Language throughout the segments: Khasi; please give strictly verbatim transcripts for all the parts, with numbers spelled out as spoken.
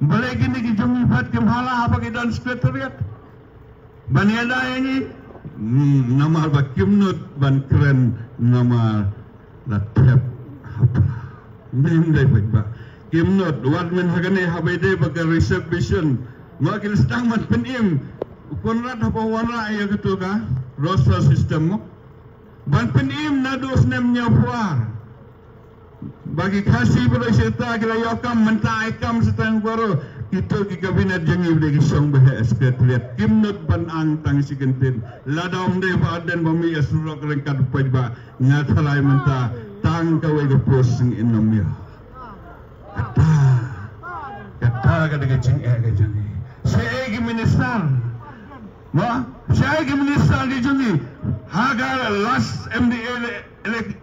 Balei kine ki jong ngi pat kim hala haba ki don secretariat ban ïada ïa ngi? Hmm, namar ba kim nud ban kren, namar la thep hapla. Ym dei paidbah. Kim nud, wat mynta ha kane haba ïadei bad ka reservation, ma ki la sdang ban pynim. U Conrad haba u wanrah ïa katu ka roster system mo, ban pynim naduh snem hynñiewphew ar. Ba ki Khasi baroh shi katta ki la ïoh kam, mynta ai kam sha tang baroh. Kito ki cabinet jong ngi ba dei ki shong ba heh secretariat, kim nud ban ang tang shi kyntien. Lada ym dei Bah Ardent ba mih ïa surok ryngkat u paidbah, nga tharai mynta tang kawei ka post ngi nym ïoh. Kata, kata ka dei ka jingeh ka jong ngi. Shaei ki minister? Mo, shaei ki minister ki jong ngi? Ha ka last M D A ele-, ele-,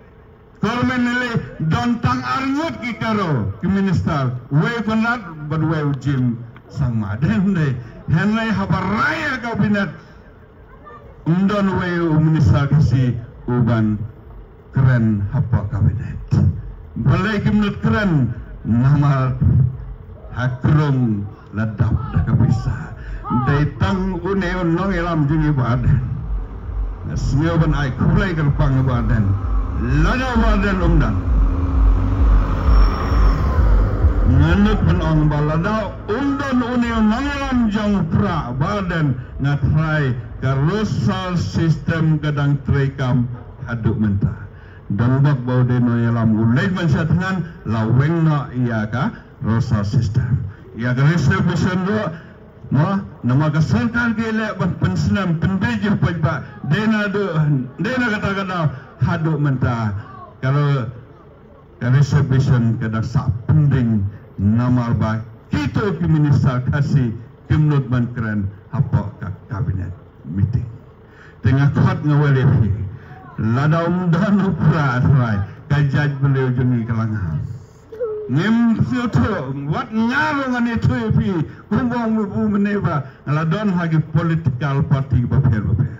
government ne lei don tang ar ngut ki Garo ki minister, wei u Conrad bad wei u Jim Sangma. Dei ym dei? Hynrei haba rai ïa ka cabinet, ym don wei u minister Khasi uban kren hapoh cabinet. Balei kim nud kren? Namar ha krung la dap da ka pisa. Dei tang une u nongïalam jong ngi Bah Ardent. Nga sngew ban ai khublei kyrpang ïa Bah Ardent. Lada Bah Ardent um don, nga nud ban ong ba lada um don une u nongïalam jong u Prah Bah Ardent, nga tharai ka roster system ka dang treikam haduh mynta. Donbok ba u dei nongïalam u leit ban shah thngan, la weng noh ïa ka roster system. Ïa ka reservation ruh, mo, namar ka sorkar ka leh ban pynsnem pynbeit ïa u paidbah, dei naduh, dei na kata ka daw haduh mynta. Ka ro-, ka reservation ka dang sah pending namar ba kito ki minister Khasi kim nud ban kren hapoh ka cabinet meeting. Te nga khot nga wer ïa phi, lada um don u Prah tharai, ka jaitbynriew jong ngi ka la ngam. Ngim sngewthuh, wat nga ruh ngan ïathuh ïa phi, kumba u mynne ba nga la don ha ki political party bapher bapher.